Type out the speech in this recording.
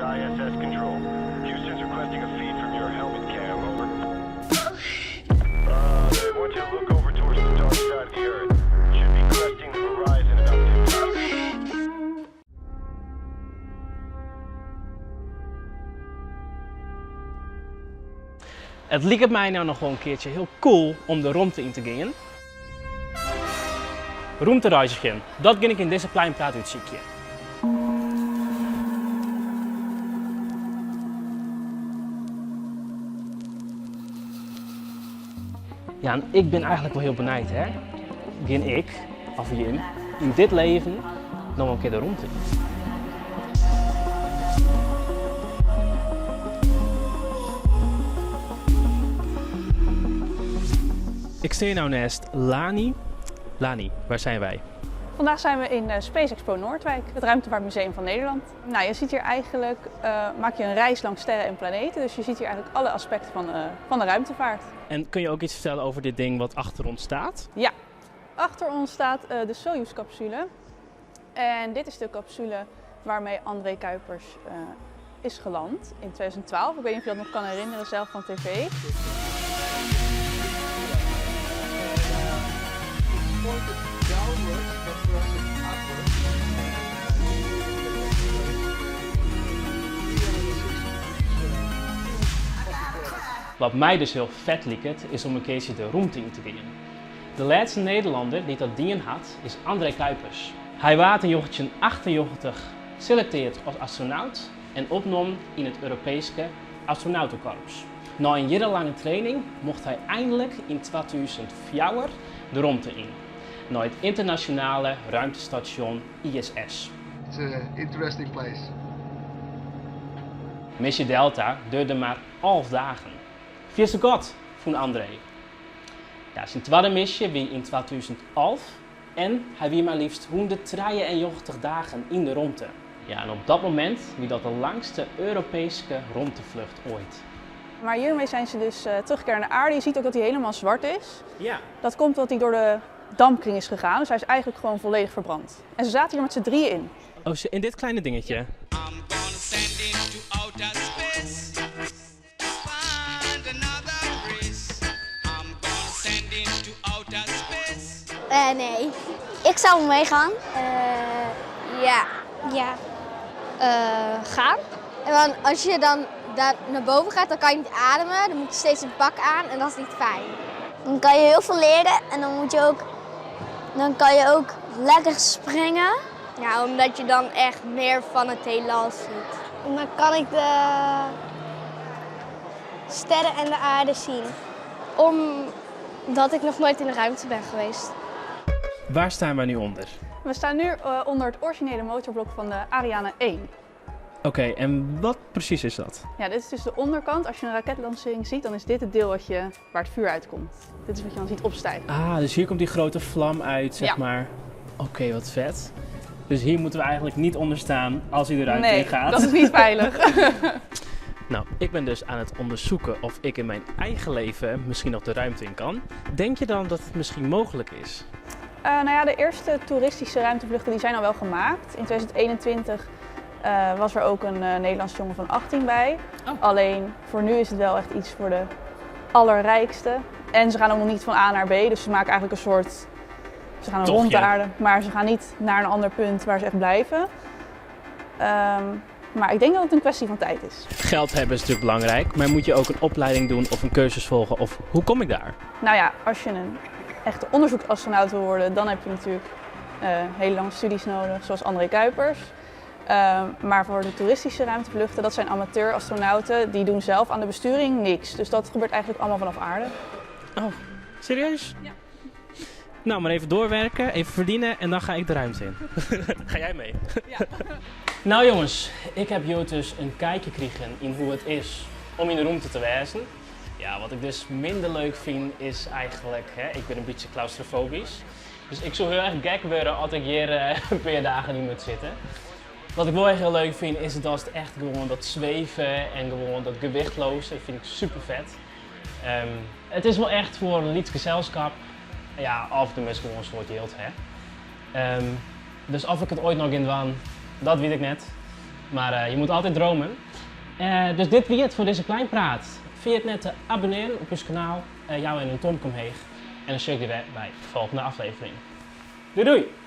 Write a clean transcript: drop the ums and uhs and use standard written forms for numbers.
ISS Control. Houston's requesting a feed from your helmet cam, over. They want you to look over towards the dark side of the Earth. Should be cresting the horizon about 15. It liket my no noch wol in keartsje hiel cool om de romte yn te gean. Rûmtereizgjen, dat gean ik yn dizze Pleinpraat útsykje. Ja, en ik bin eigenlik wol hiel benijd, hè. Gean ik, of jim, yn dit leven noch wol in kear de rûmte yn? Ik stean no neist Lani. Lani, waar zijn wij? Vandaag zijn we in Space Expo Noordwijk, het ruimtevaartmuseum van Nederland. Nou, je ziet hier eigenlijk, maak je een reis langs sterren en planeten. Dus je ziet hier eigenlijk alle aspecten van de ruimtevaart. En kun je ook iets vertellen over dit ding wat achter ons staat? Ja, achter ons staat de Soyuz-capsule. En dit is de capsule waarmee André Kuipers is geland in 2012. Ik weet niet of je dat nog kan herinneren zelf van tv. Wat my dus hiel fet liket, is om in keartsje de rûmte yn te gean. De lêste Nederlander dy't dat dien hat, is André Kuipers. Hy waard yn 1998 selekteard as astronaut en opnommen yn it Europeeske astronautekorps. Nei in jierrenlange training mocht hy einlik yn 2004 de romte yn, nei it ynternasjonale ruimtestasjon ISS. It's a interesting place. Misje Delta duorde mar 11 dagen. Fierste koart, fûn André. Ja, syn twadde misje wie yn 2011 en hy wie mar leafst 193 dagen yn de romte. Ja, en op dat momint wie dat de langste Europeeske romteflucht oait. Maar hiermee zijn ze dus teruggekeerd naar de aarde. Je ziet ook dat hij helemaal zwart is. Dat komt omdat hij door de dampkring is gegaan. Dus hij is eigenlijk gewoon volledig verbrand. En ze zaten hier met z'n drieën in. Oh, in dit kleine dingetje? I'm gonna send him to outer space. Find another race. I'm gonna send him to outer space. Nee. Ik zou meegaan. Ja. Ja. Gaan. En want als je dan daar naar boven gaat, dan kan je niet ademen. Dan moet je steeds een pak aan en dat is niet fijn. Dan kan je heel veel leren en dan moet je ook, dan kan je ook lekker springen. Ja, omdat je dan echt meer van het heelal ziet. En dan kan ik de sterren en de aarde zien. Omdat ik nog nooit in de ruimte ben geweest. Waar staan wij nu onder? We staan nu onder het originele motorblok van de Ariane 1. Oké, en wat precies is dat? Ja, dit is dus de onderkant. Als je een raketlancering ziet, dan is dit het deel waar het vuur uitkomt. Dit is wat je dan ziet opstijgen. Ah, dus hier komt die grote vlam uit, zeg Ja. maar. Oké, wat vet. Dus hier moeten we eigenlijk niet onder staan als hij de ruimte Nee, in gaat. dat is niet veilig. Ik ben dus aan het onderzoeken of ik in mijn eigen leven misschien nog de ruimte in kan. Denk je dan dat het misschien mogelijk is? De eerste toeristische ruimtevluchten die zijn al wel gemaakt. In 2021 was er ook een Nederlandse jongen van 18 bij. Alleen voor nu is het wel echt iets voor de allerrijkste. En ze gaan ook nog niet van A naar B, dus ze maken eigenlijk een soort... Ze gaan Tochtje. rond de aarde, maar ze gaan niet naar een ander punt waar ze echt blijven. Maar ik denk dat het een kwestie van tijd is. Geld hebben is natuurlijk belangrijk, maar moet je ook een opleiding doen of een cursus volgen? Of hoe kom ik daar? Als je een echte onderzoeksastronaut wil worden, dan heb je natuurlijk hele lange studies nodig, zoals André Kuipers. Maar voor de toeristische ruimtevluchten, dat zijn amateurastronauten, die doen zelf aan de besturing niks. Dus dat gebeurt eigenlijk allemaal vanaf aarde. Oh, serieus? Ja. Maar even doorwerken, even verdienen en dan ga ik de ruimte in. Ga jij mee? Ja. Jongens, ik heb jullie dus een kijkje gekregen in hoe het is om in de ruimte te wezen. Ja, wat ik dus minder leuk vind is eigenlijk, hè, ik ben een beetje claustrofobisch. Dus ik zou heel erg gek worden als ik hier een paar dagen niet moet zitten. Wat ik wel echt heel leuk vind is dat het echt gewoon dat zweven en gewoon dat gewichtloze, dat vind ik super vet. Het is wel echt voor een lied gezelschap. Ja, af en toe is gewoon een soort jeugd, hè. Dus of ik het ooit nog in dwaan, dat weet ik net. Mar eh, je moet altijd dromen. Eh, dus dit wie it foar dizze Kleinpraat. Ferjit net te abonnearjen op ús kanaal, uh, jou even in tomke omheech. En dan sjoch ik dy wer by de folgjende aflevering. Doei doei!